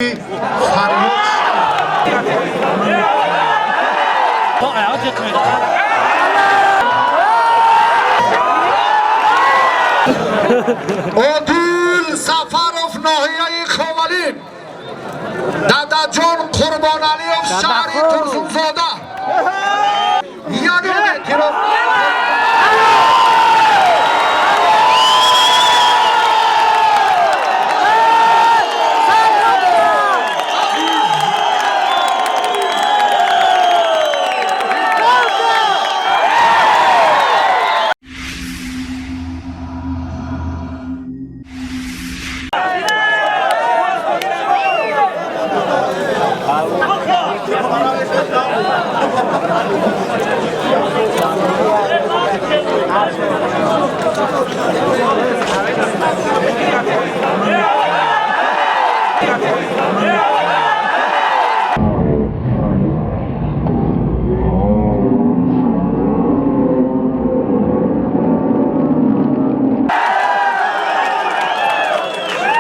Фарёд. То аяқ жетмейді. Одил Сафаров, ноҳияи Ховалин, Дадаҷон Қурбоналиев, шаҳри Турсунзода. Ягон эътироф.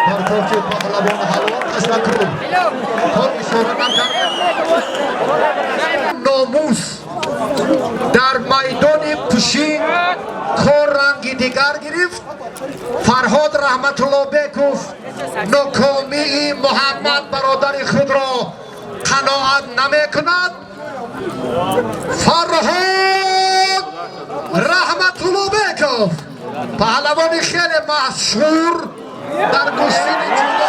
Партофти паҳлавон ҳалвон, ташаккур, то ишора накард. Номус дар майдони Пушин кор ранги дигар гирифт. Фарҳод Раҳматуллобеков нокомии Муҳаммад бародари худро қаноат намекунад. Фарҳод Раҳматуллобеков, паҳлавони хеле машҳур дар гӯштини ҷудо,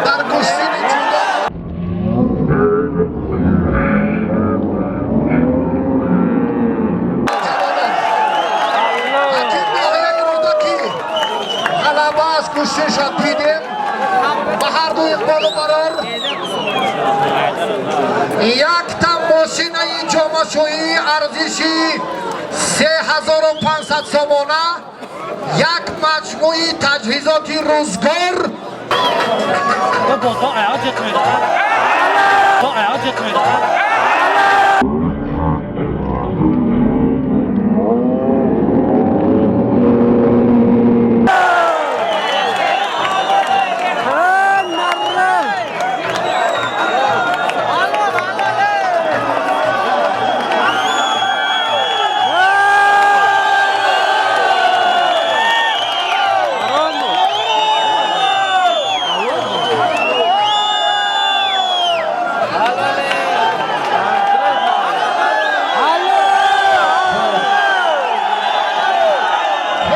дар гӯштини ҷудо. Ҷавонон, ҳаким ноҳияи Рӯдакӣ, ғалаба аз гӯштиша дидем. Ба ҳарду иқболу барор якта мошинаи ҷомашӯӣ арзиши 3500 сомона, як маҷмӯи таҷҳизоти рӯзгор. То аяқ жетмейді. То аяқ жетмейді.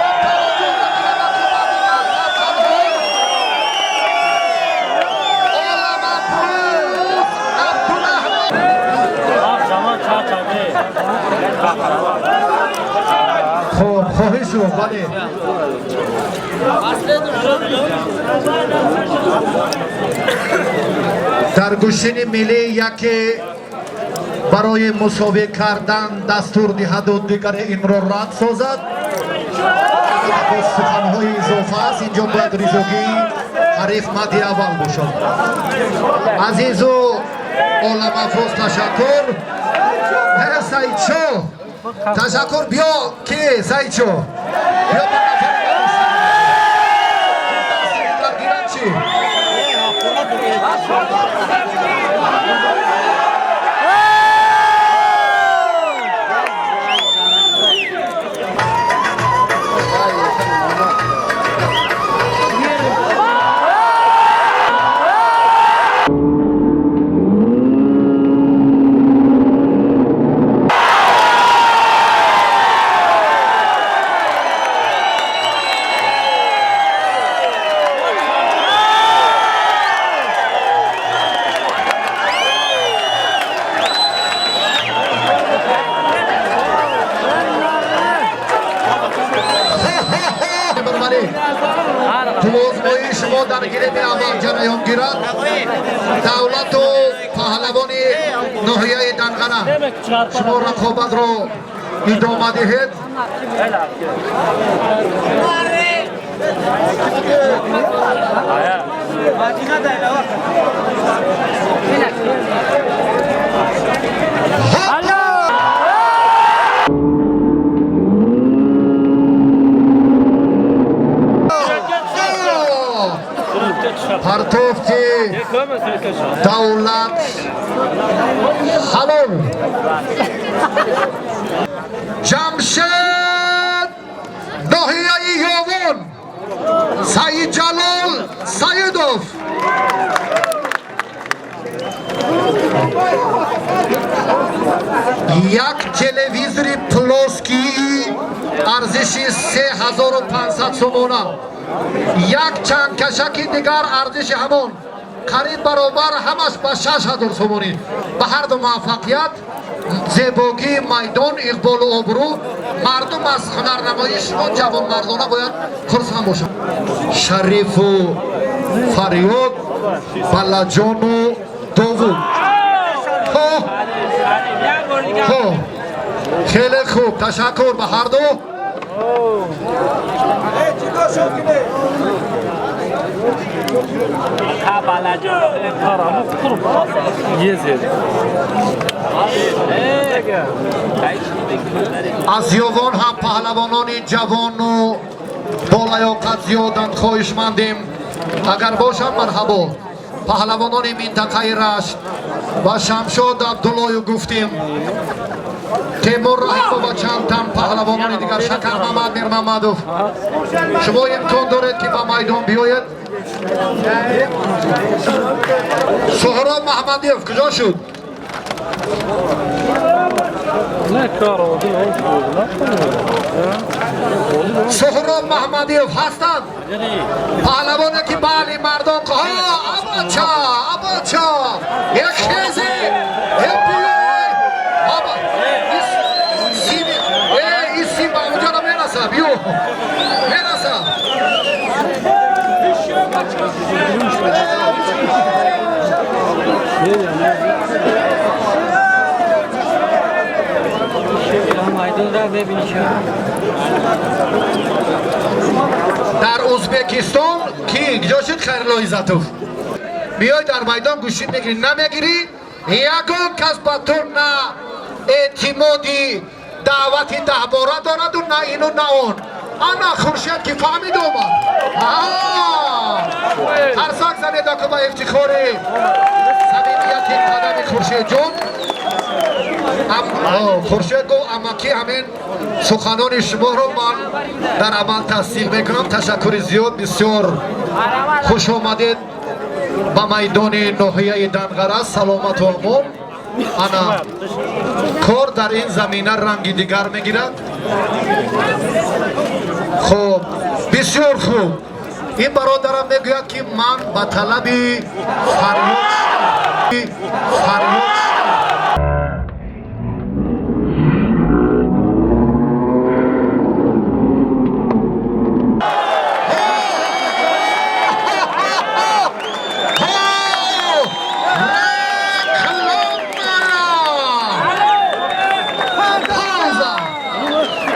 Хоб, таваҷҷӯҳ накунем ба дигар сарзанҳо. Оламафрӯз Абдурахмон. Заман ча чаде. Хоб, хоҳишу, бале. Дар гӯштини миллӣ яке барои мусовӣ кардан дастур диҳаду дигаре инро рад созад, бо суханҳои изофа аст. Инҷо бояд ризогии ҳариф мадди аввал бошад. Азизу Оламафрӯз, ташаккур. Саидшо, ташаккур. Биё, ки Саидшо, биё, ба нафари дасти дигар гиранд чӣ? Барвалӣ, тулозмоии шумо дар гиреми аввал ҷараён гирад. Давлату паҳлавони ноҳияи Данғара, шумо рақобатро идома диҳед. Партофти. Давлат Ҳалол, Ҷамшед, ноҳияи Ёвон, Саидҷалол Саидов. Як телевизори плоский арзиши 3500 сомона, як чандкашаки дигар арзиши ҳамон қариб баробар, ҳамаш ба 6000 сомонӣ. Ба ҳарду муваффақият, зебогии майдон, иқболу обрӯ. Мардум аз ҳунарнамоии шумо ҷавонмардона бояд хурсанд бошанд. Шарифу Фарёд, Балаҷону Довуд. Хо, хеле хуб, ташаккур ба ҳарду. Аз Ёвон ҳам паҳлавонони ҷавону болаёқат зиёданд. Хоҳишмандем, агар бошанд, марҳабо. Паҳлавонони минтақаи Рашт ва Шамшод Абдуллою гуфтем, Темур Раҳимов ва чанд тан паҳлавонони дигар, Шакармамад Мирмамадов, шумо имкон доред, ки ба майдон биёед. Суҳроб Маҳмадиев куҷо шуд? Не кор oldu, oldu. Суҳроб Маҳмадиев ҳастанд, паҳлавоне ки баъли мардон. Абача, абача, як хезе биёй, аба сими ин сим ба онҷо намераса, биё, мераса. Майдонда мебинӣ. Дар Ӯзбекистон ки куҷо шуд Хайрулло Иззатов? Биёй, дар майдон гӯштин мегирӣ, намегирӣ, ягон кас ба ту на эътимоди даъвати даҳбора дораду, на ину, на он. Ана Хуршед ки фаҳмид, омад. Қарсак занед аку ба ифтихори самимияти қадами Хуршедҷон. Хуршед гуфт: «Амакӣ, ҳамин суханони шуморо ман дар амал тасдиқ мекунам». Ташаккури зиёд, бисёр хуш омадед ба майдони ноҳияи Данғара, саломату амон. Ана кор дар ин замина ранги дигар мегирад. Хуб, бисёр хуб. Ин бародарам мегӯяд, ки ман ба талаби фарёд. Реклама! Пауза!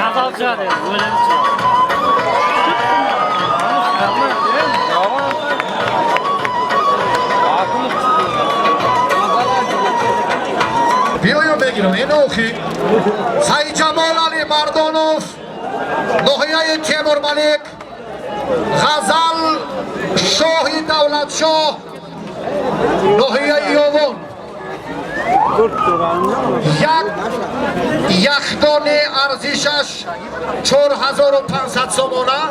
Azalacak öyle bir şey. Биёё, мегирам инохи. Саидҷамол Али Мардонов, ноҳияи Темурмалик, Ғазал Шоҳи Давлатшоҳ, ноҳияи Ёвон. Як яхдони арзишаш 4500 сомона,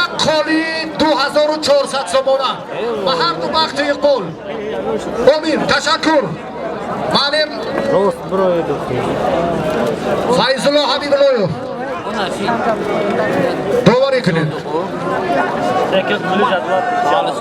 як қоли 2400 сомона. Ба ҳарду бахту иқбол, омин. Ташаккур. Маълим Файзулло Ҳабибуллоев, доварӣ кунед. Sekiz milyon jadval.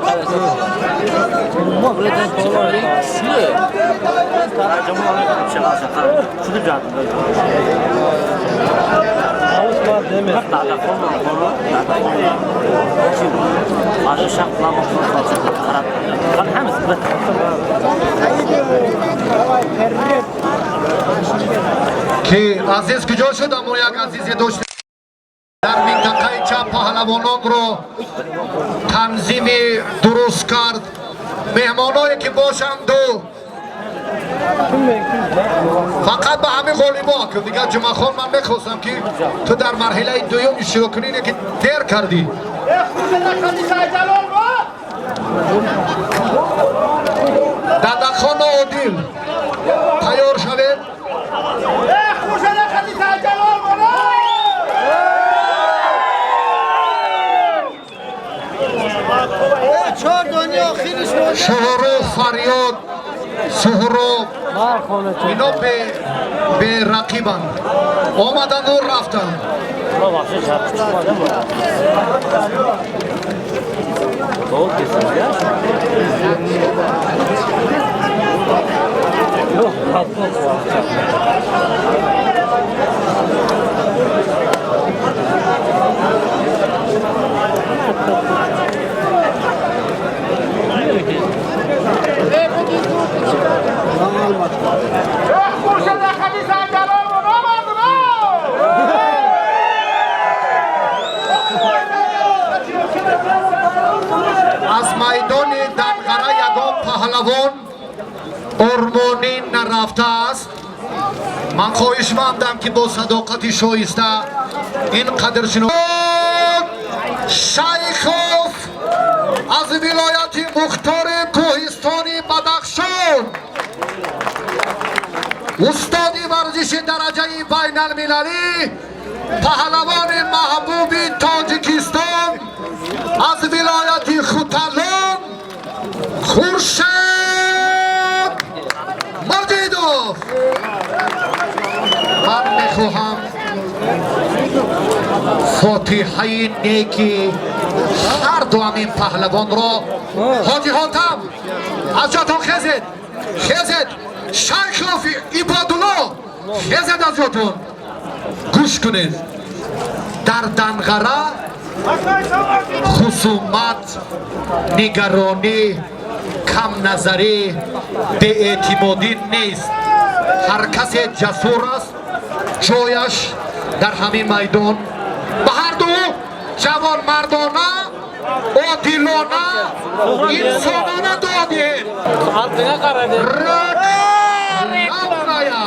Ки азиз куҷо шуд? Аммо як азизе дошт дар минтақаи чап, паҳлавононро танзими дуруст кард. Меҳмоное ки бошанду, фақат ба ҳамин ғолибо. Дигар, Ҷумъахон, ман мехостам, ки ту дар марҳилаи дуюм иштирок кунӣ, ине ки дер кардӣ. Дадахон Одил, тайёр шавед. Шуҳру фарёд, Суҳроб, ино берақибанд, омаданду рафтанд. Аз майдони Данғара ягон паҳлавон ормонӣ нарафтааст. Ман хоҳишмандам, ки бо садоқати шоиста ин қадршино Шайхов аз вилояти мухтори кӯҳистони Бадахшон, устоди варзиши дараҷаи байналмилалӣ, паҳлавони маҳбуби Тоҷикистон аз вилояти Хуталон Хуршед Маҷидов. Ман мехоҳам фотиҳаи неки ҳар ду ҳамин паҳлавонро. Ҳоҷи Ҳотам, аз ҷотон хезед, хезед. Шайхов Ибодулло, хезед аз ҷотон. Гӯш кунед, дар Данғара хусумат, нигаронӣ, камназарӣ, беэътимодӣ нест. Ҳар касе ҷасур аст, ҷояш дар ҳамин майдон. Ба ҳарду ҷавонмардона, одилона, инсонона додед. Равная.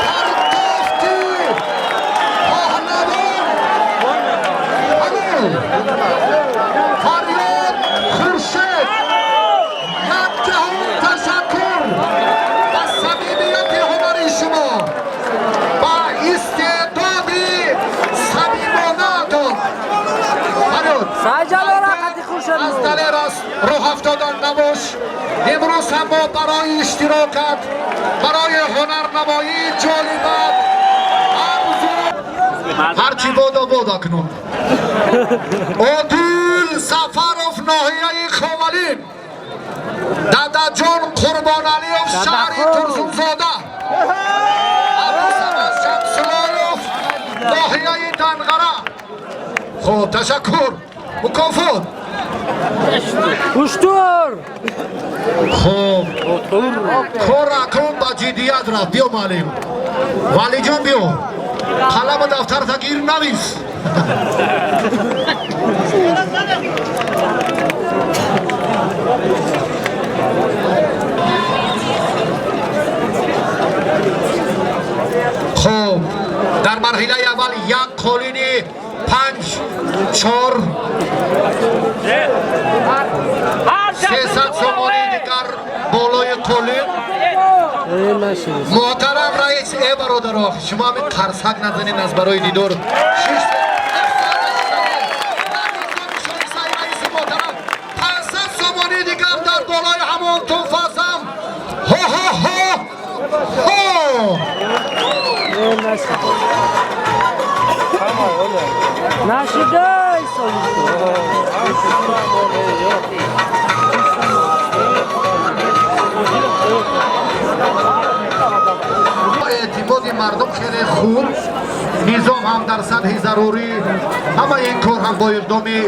Партофти паҳлавон. Фарёд, Хуршед, як ҷаҳон ташаккур ба самимияти ҳунари шумо, ба истеъдоди самимонаатон. Фарёд, аз далер аст, рӯҳафтодан набош. Имрӯз ҳам мо барои иштирокат, барои ҳунарнамоии ҷолибат арзу ҳарчи бодо бод. Акнун Одил Сафаров, ноҳияи Ховалин, Дадаҷон Қурбоналиев, шаҳри Турсунзода, Абдусамад Шамсулоев, ноҳияи Данғара. Хуб, ташаккур, мукофот. Уштур! Хуб, кор акнун ба ҷиддият рафт. Биё, муаллим Валиҷон, биё, қаламу дафтарта гир, навис. Хуб, дар марҳилаи аввал як қолини панҷ, чор, 300 сомонӣ дигар болои қолин. Муҳтарам раис, э бародаро, шумо ҳамин қарсак назанед аз барои дидор. 500 сомонӣ дигар дар болои ҳамон тӯҳфасам. Ҳо ҳо ҳо ҳо. Нашидай. Эътимоди мардум хеле хуб, низом ҳам дар сатҳи зарурӣ, ҳамаи ин кор ҳам бо иқдоми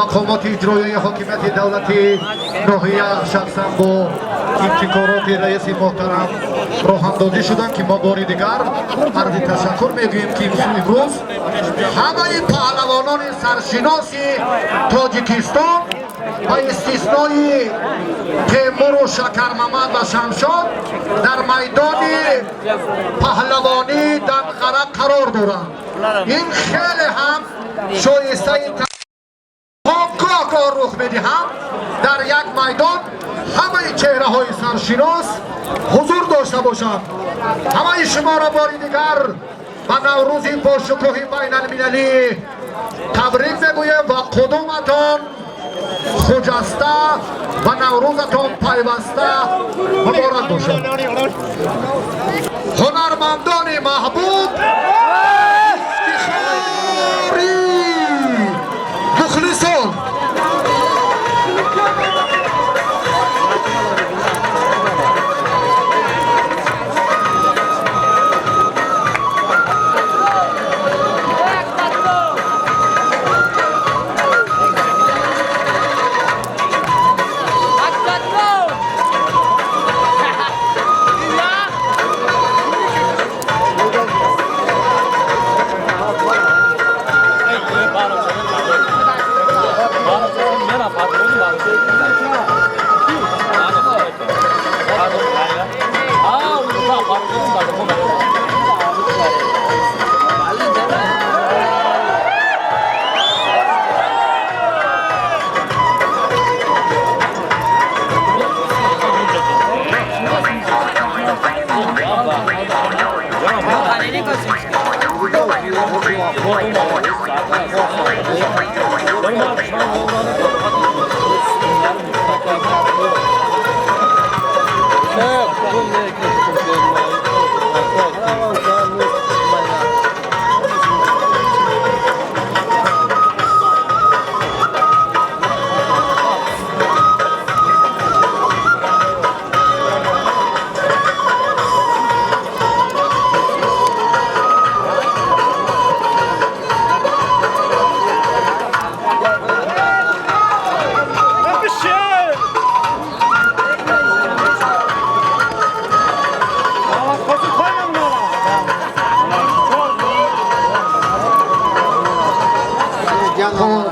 мақомоти иҷроияи ҳокимияти давлати ноҳия, шахсан бо ибтикороти раиси муҳтарам роҳандозӣ шуданд, ки мо бори дигар арзи ташаккур мегӯем, ки имрӯз ҳамаи паҳлавонони саршиноси Тоҷикистон ба истиснои Темуру Шакармамад ва Шамшод дар майдони паҳлавонӣ Данғара қарор доранд. Ин хеле ҳам шоистаи гоҳ гоҳ рух медиҳанд, дар як майдон ҳамаи чеҳраҳои саршинос ҳузур дошта бошанд. Ҳамаи шуморо бори дигар ба Наврӯзи бошукӯҳи байналмилалӣ табрик мегӯем ва қудуматон хуҷаста ва Наврӯзатон пайваста муборак бошад. Ҳунармандони маҳбуб, ифтихори мухлисон.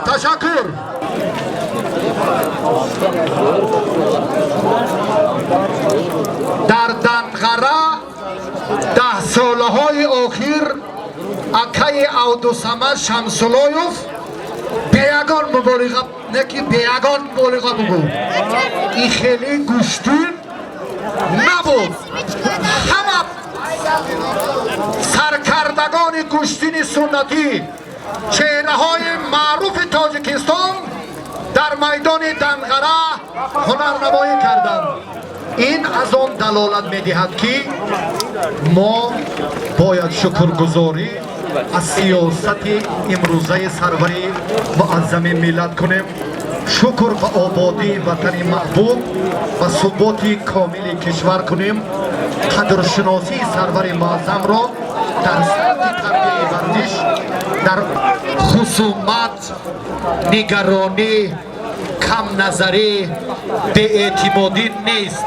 Ташаккур. Дар Данғара 10 солаҳои охир акаи Авдусамад Шамсулоев беягон муболиға, не ки беягон муболиға бугӯ, ин хеле гӯштин набуд. Ҳама саркардагони гӯштини суннатӣ, чеҳраҳои маъруфи Тоҷикистон дар майдони Данғара ҳунарнамоӣ карданд. Ин аз он далолат медиҳад, ки мо бояд шукргузорӣ аз сиёсати имрӯзаи сарвари муаззами миллат кунем, шукр ба ободии ватани маҳбуб ва суботи комили кишвар кунем, қадршиносии сарвари муаззамро дар самти тарбияи варзиш. Дар хусумат, нигаронӣ, камназарӣ, беэътимодӣ нест.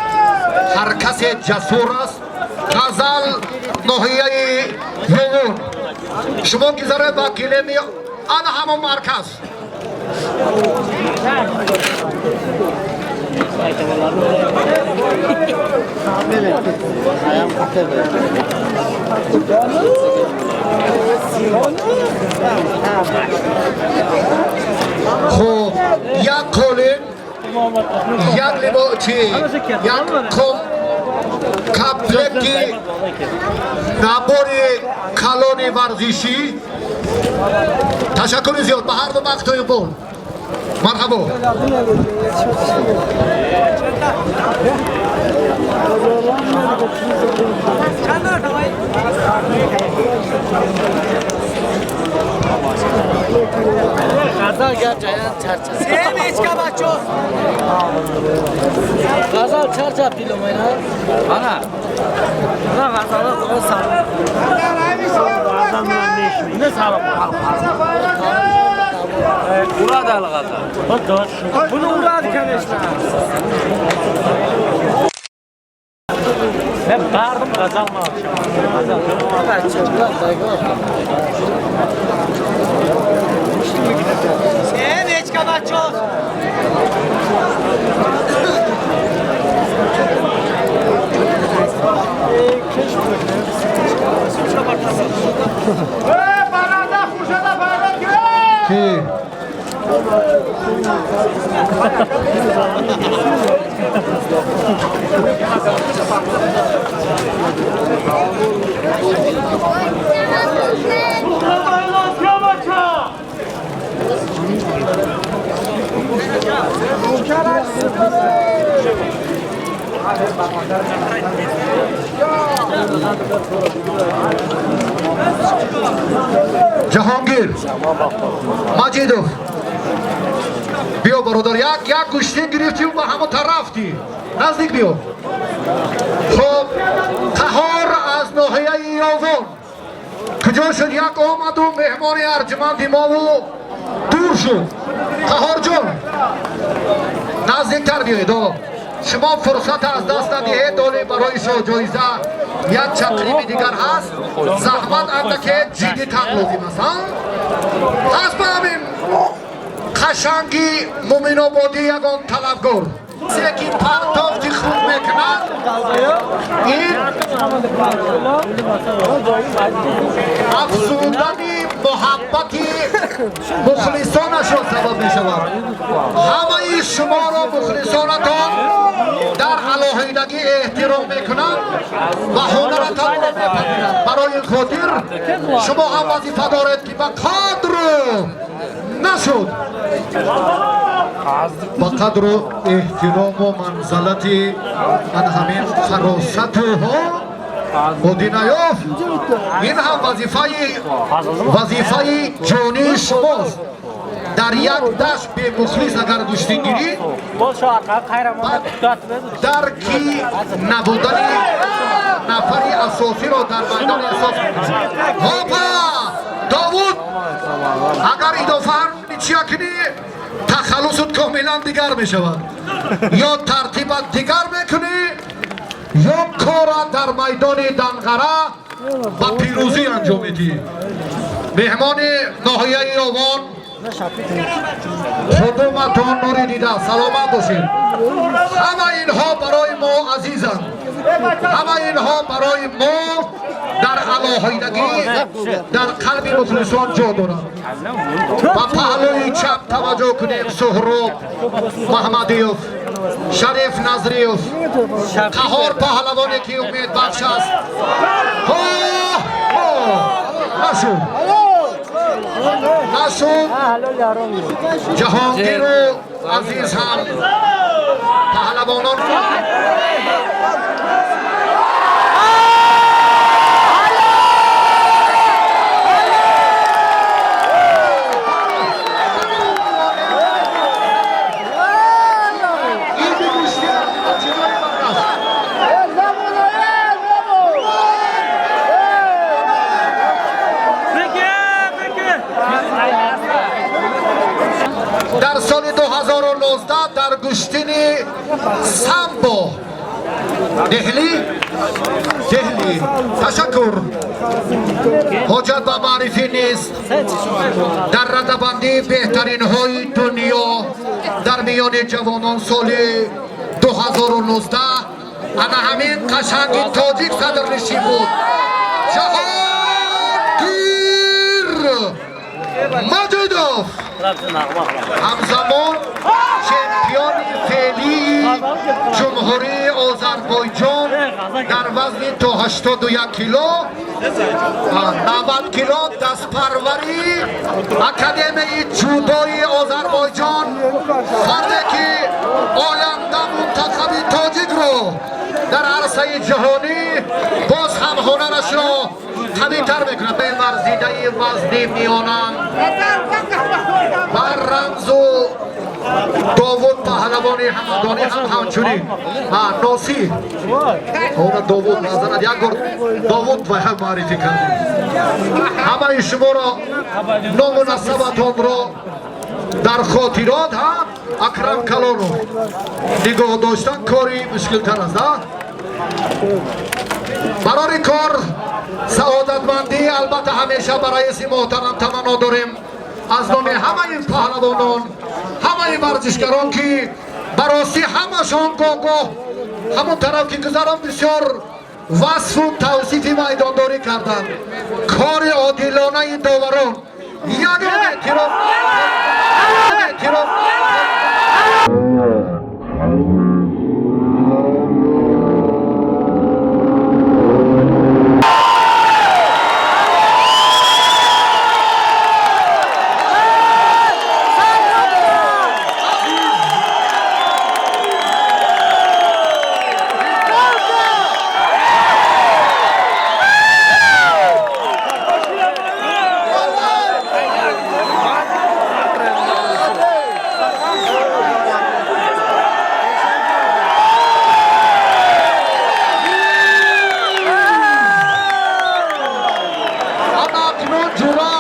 Ҳар касе ҷасур аст. Ғазал, ноҳияи Ёвун, шумо гузаред ба гилеми ана ҳамон марказ. Хуб, як қолин, як либо чи як комплекти набори калони варзишӣ. Ташаккури зиёд ба ҳарду бахтои бол. Марҳабо. Ғазал гап ҷаян чарча. Семечка, бачо. Ғазал чарча пиломайна. Ана. Bunu vurardı конечно. Ben bağırdım kazanma akşam. Ки? Ҷаҳонгир Маҷидов, биё, бародар. Як як гӯштин гирифтию ба ҳамо тарафти наздик биё. Хоб, Қаҳор аз ноҳияи Ёвон куҷо шуд? Як омаду меҳмони арҷуманди мову дур шуд. Қаҳорҷон, наздиктар биёед. Шумо фурсат аз даст надиҳед, доли барои шоҳҷоиза як чақриби дигар ҳаст. Заҳмат андаке ҷиддитар лозим аст. Ҳаст ба ҳамин қашанги Муминободӣ ягон талабгор се, ки партофти худ мекунад, ин афзудани муҳаббати мухлисонашро сабаб мешавад. Ҳамаи шуморо мухлисонатон дар алоҳидагӣ эҳтиром мекунанд ва ҳунаратонро мепазиранд. Барои ин хотир шумо ҳам вазифа доред, ки ба қадру нашуд, ба қадру эҳтирому манзалати ан ҳамин фаросатуҳо Одинаёв. Ин ҳам вазифаи ҷонии шумост. Дар як дашт бемухлис агар гӯштингирӣ, дарки набудани нафари асосиро дар майдон эҳсос. Ҳопа, Довуд, агар идофа чия кунӣ, тахаллусут комилан дигар мешавад. Ё тартибат дигар мекунӣ, ё кора дар майдони Данғара ба пирӯзӣ анҷом медиҳӣ. Меҳмони ноҳияи Ёвон, худуматон нури дида, саломат бошед. Ҳама инҳо барои мо азизанд, ҳама инҳо барои мо дар алоҳидагӣ дар қалби мухлисон ҷо доранд. Ба паҳлӯи чап таваҷҷӯҳ кунем: Суҳроб Маҳмадиев, Шариф Назриев, Қаҳор, паҳлавоне ки умедбахш аст. Нашуд, нашуд. Ҷаҳонгиру Азиз ҳам паҳлавонон. Иди гӯштира ҷилои ман рафт. Peki, peki. Дар соли 2019 дар гӯштини самбо Деҳлӣ, Деҳлӣ, ташаккур, ҳоҷат ба маърифӣ нест, дар радабандии беҳтаринҳои дунё дар миёни ҷавонон соли 2019 ана ҳамин қашанги тоҷик садрнишин буд, Ҷаҳонгир Маҷидов, ҳамзамон чемпиони феълии Ҷумҳурии Озарбойҷон дар вазни то 81 кило, 90 кило, дастпарвари Академияи ҷудои Озарбойҷон, фарде ки оянда мунтахаби тоҷикро дар арсаи ҷаҳонӣ боз ҳам ҳунарашро қавитар мекунад. Варзидаи вазни миёна бар рамзу Довуд паҳлавони Ҳамадонӣ ҳам ҳамчунин. Носир она Довуд назарат як бор Довуд ва ҳам муаррифӣ кардем. Ҳамаи шуморо ному насабатонро дар хотирот ҳа Акрам Калонов нигоҳ доштан кори мушкилтар аст. Барори кор, саодатмандӣ албатта ҳамеша ба раиси муҳтарам таманно дорем аз номи ҳамаи паҳлавонон, ҳамаи варзишгарон, ки ба ростӣ ҳамашон гоҳ-гоҳ ҳамон тараф ки гузарам бисёр васфу тавсифи майдондорӣ карданд. Кори одилонаи доварон ягон эътироф эътироф. Акнун ҷура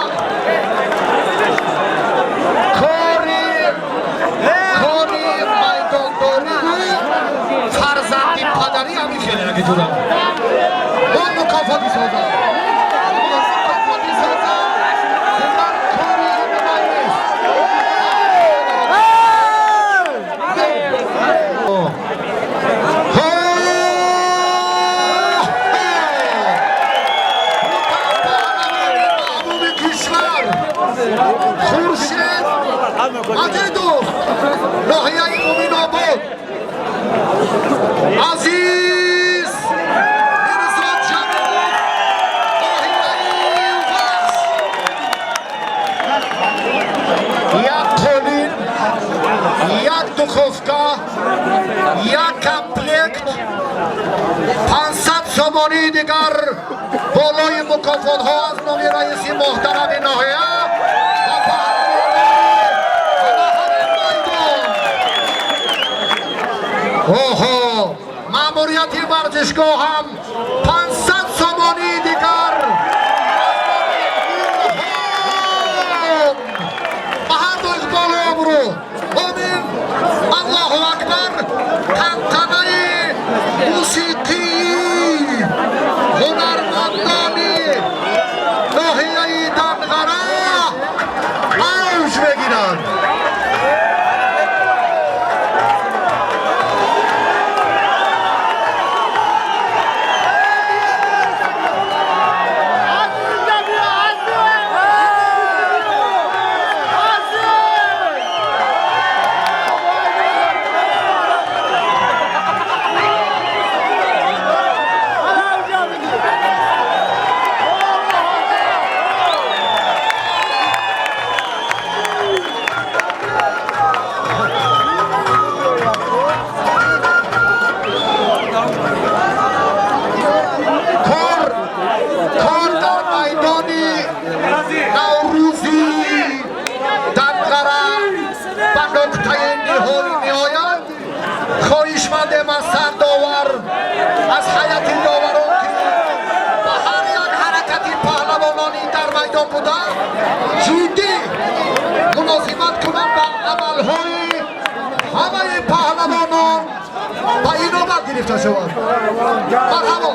кори майдондорию фарзанди падарӣ ҳамин хеле аги ҷура мо мукофот бисозам, мукофот бисозам, дигар кори ММА нест. Ҳо! Маҳбуби кишвар Хуршед Маҷидов, ноҳияи Муминобод, Азиз Мирзо Ҷамилов, ноҳияи Вахш. Як қолин, як духовка, як комплект, 500 сомонии дигар болои мукофотҳо аз номи раиси муҳтарами ноҳия ва паҳлавони майдон. Оҳо, маъмурияти варзишгоҳ ҳам 500 сомонии дигар аз номи Илҳом ба ҳарду иқболу обрӯ. Омин, Аллоҳу акбар. Тантанаи мусиқии ҳунармандони ноҳияи Данғара авҷ мегирад. Кор дар майдони наврӯзии Данғара ба нуқтаи ниҳоӣ меояд. Хоҳишмандем аз сардовар, аз ҳайати доварон, ки ба ҳар як ҳаракати паҳлавонони дар майдон буда ҷиддӣ муносибат кунанд ба амалҳои ҳамаи паҳлавонон ба инобат гирифта шавад. Марҳабо.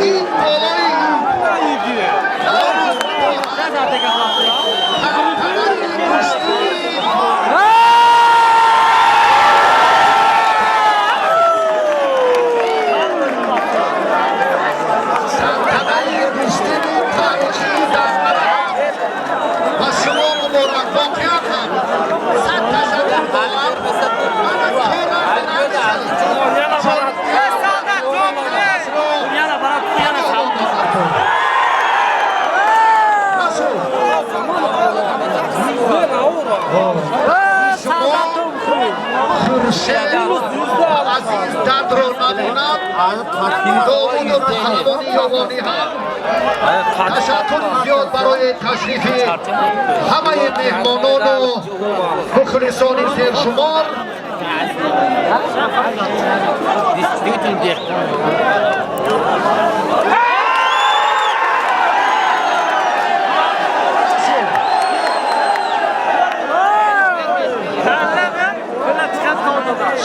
Ин болои Хуршед Азиз дардро набинад, Довуду паҳлавони ёвонӣ ҳам. Ташаккури зиёд барои ташрифи ҳамаи меҳмонону мухлисони сершумор.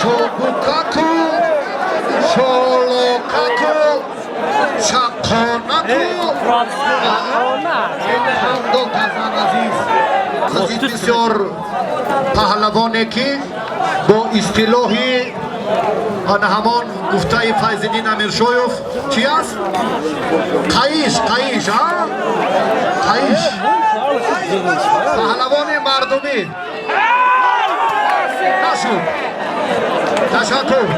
Чобукаку, чолокаку, чақонаку, ҳамдо казан. Азиз, азиз, бисёр паҳлавоне, ки бо истилоҳи ана ҳамон гуфтаи Файзиддин Амиршоев чи аст? Қаиш, қаиш, а қаиш, паҳлавони мардумӣ нашуд. Ташаккур.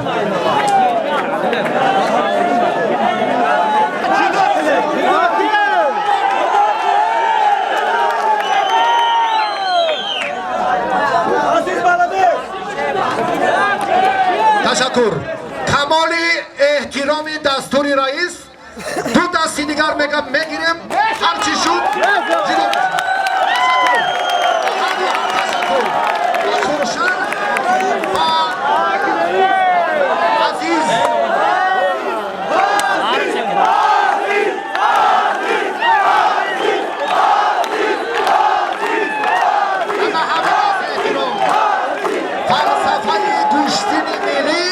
Ташаккур. Камоли эҳтироми дастури раис, ду дасти дигар мегам, мегирем, ҳарчи шуд ҷудо. Ташаккур. Хуршед ва Азиз. Ана ҳамин аст эҳтиром, фалсафаи гӯштини миллӣ.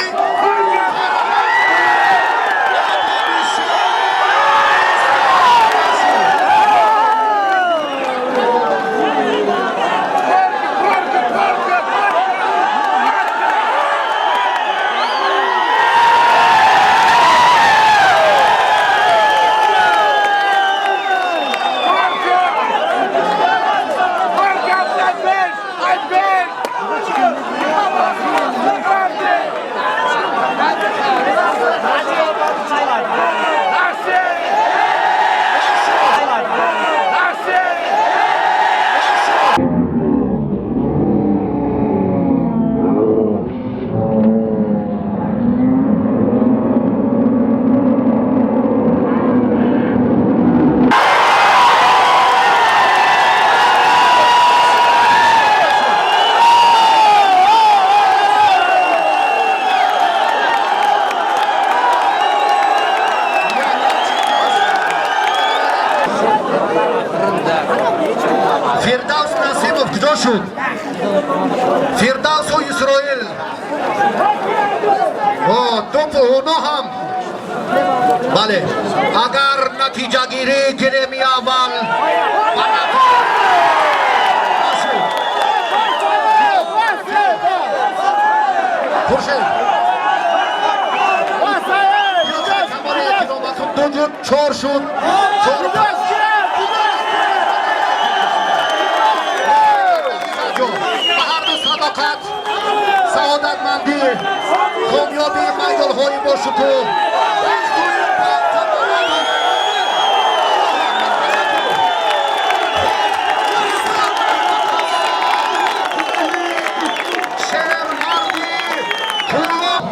Фирдавс Насимов куҷо шуд? Фирдавсу Исроил, ду оно ҳам. Бале, агар натиҷагирӣ гиреми, аввал ба нафар нашуд. Хуршед, камоли эҳтироматон, ду ҷуд чор шуд, чор. Ба ҳарду садоқат, саодатмандӣ, комёбии майдонҳои бошукӯҳ. Шермарди Кулоб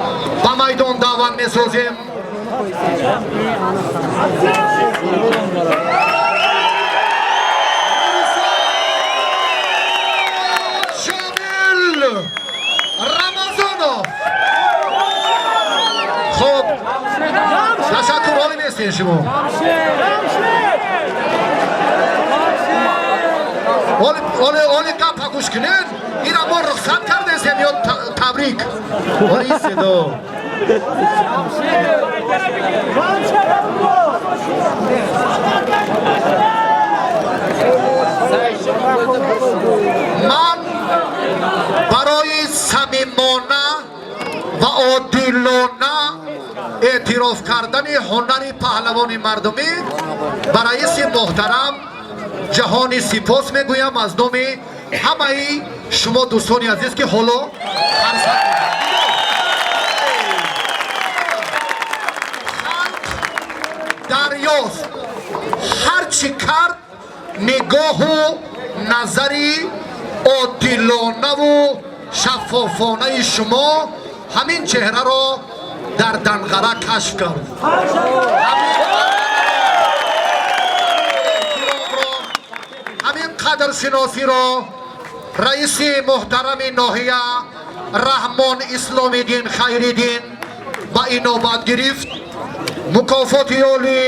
ба майдон даъват месозем. Шомил Рамазонов. Хуб, ташаккур. Ҳолӣ нестен шумо. Оли гапа гӯш кунед. Ира мо рухсат кардесем ё табрик? Оли истедо. Ман барои самимона ва одилона эътироф кардани ҳунари паҳлавони мардумӣ ба раиси муҳтарам ҷаҳони сипос мегӯям аз номи ҳамаи шумо, дӯстони азиз, ки ҳоло қарсак мезанед. Халқ дарёст, ҳар чӣ кард, нигоҳу назари одилонаву Шаффофонаи шумо ҳамин чеҳраро дар Данғара кашф кард. Ҳамин қадршиносиро раиси муҳтарами ноҳия Раҳмон Исломиддин Хайриддин ба инобат гирифт. Мукофоти олӣ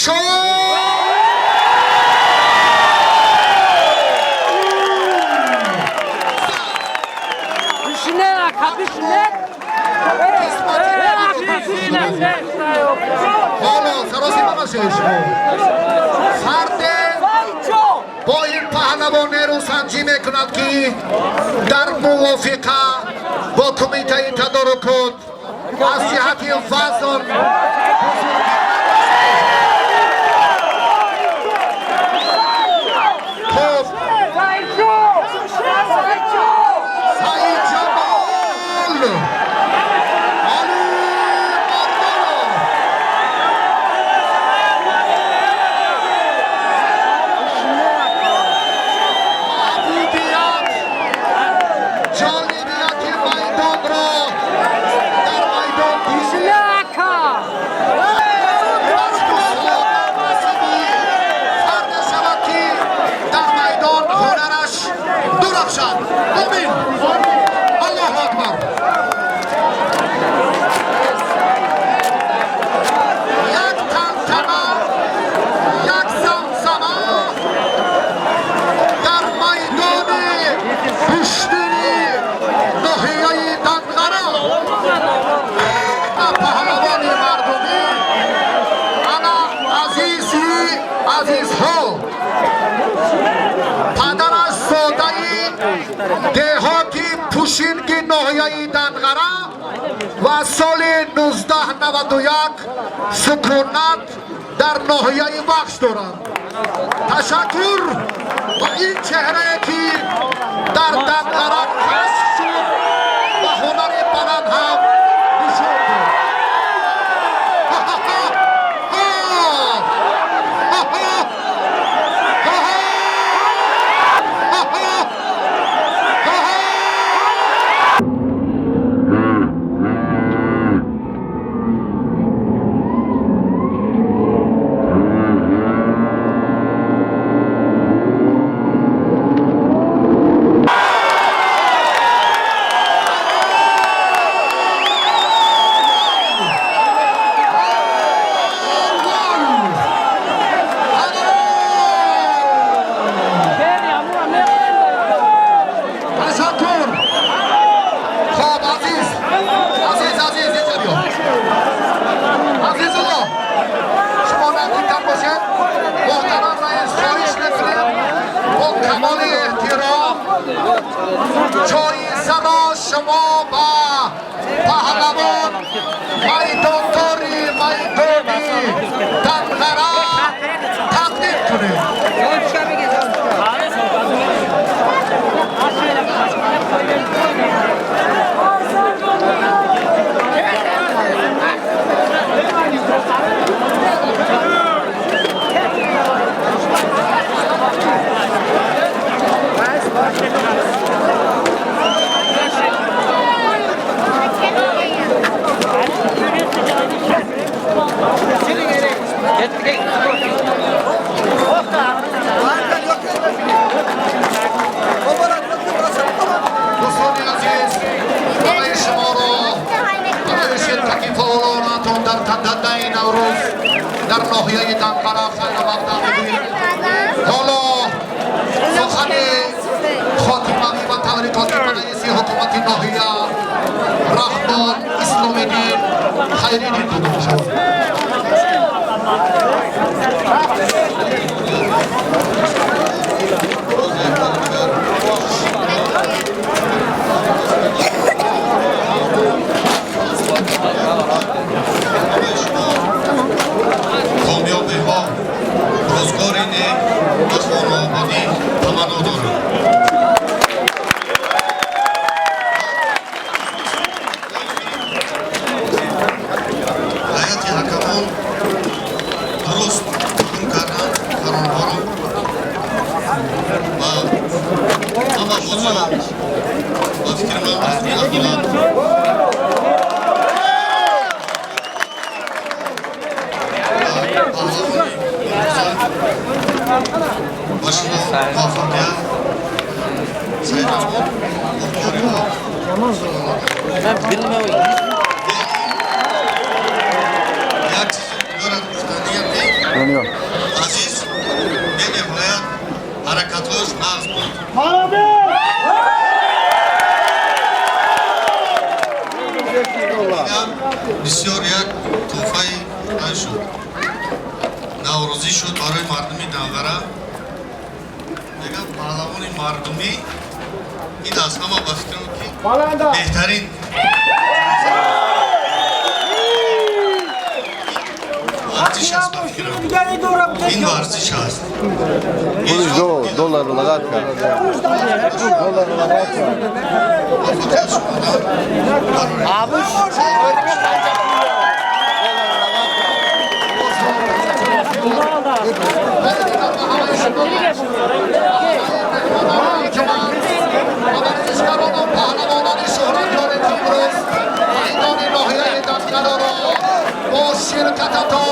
шо ҳоло саросима нашавед. Шумо фарде бо ин паҳлавон нерӯсанҷӣ мекунад, ки дар мувофиқа бо кумитаи тадорукот аз ҷиҳати вазн хуб. Саидҷамол Али Мардонов. Маҳбубият, ҷолибияти майдонро дар майдон дид. Насиби фарде шавад, ки дар майдон ҳунараш дурахшад. Омин, Аллоҳу акбар! Як тантана, як замзама дар майдони пуштини ноҳияи Данғара. Паҳлавони мардумӣ, ана азизи азизҳо, падараш зодаи деҳоти Пушинги ноҳияи Данғара ва соли 1991 сукунат дар ноҳияи Вахш доранд. Ташаккур ва ин чеҳрае, ки дар Данғара кашф шуд ва ҳунари баланд ҳам нишон дод. Ха-ха-ха! Ха! Ха-ха! Ха-ха! Ха-ха! Ха-ха! Ташаккур. Хоб, азиз, азиз, азиз, инҷа биё. Азизулло, шумо наздиктар бошед. Муҳтарам раис, хоҳиш мекунем, бо камоли эҳтиром ҷоизаро шумо ба паҳлавон, майдондори майдони Данғара тақдим кунед. Дӯстони азиз, ҳамаи шуморо барои ширкати фаъолонатон дар тантанаи Наврӯз дар ноҳияи Данғара хайрмақдам мегӯем. Ҳоло сухани хотимавӣ ва табрикоти раиси ҳукумати ноҳия Раҳмон Исломиддин Хайриддин дода мешавад. Комёбиҳо, рӯзгори нек ва хонаободӣ таманно дорам. Ҳайати Як чизи дорад гуфтаниям, ки Азиз бениҳоят ҳаракатҳояш нағз буд. Инам бисёр як тӯҳфаи ай шуд, наврӯзӣ шуд барои мардуми Данғара. Мегам, паҳлавони мардумӣ ин аз ҳама, ба фикрам, ки беҳтарин варзиш аст. Ба фикрам, ин варзиш аст. Доллар лагат кард. Доллар лагат кард. Ба фотиҳа шумода барорем. Ва варзишгарону паҳлавонони шӯҳратёре, ки имрӯз майдони ноҳияи Дангараро бо ширкататон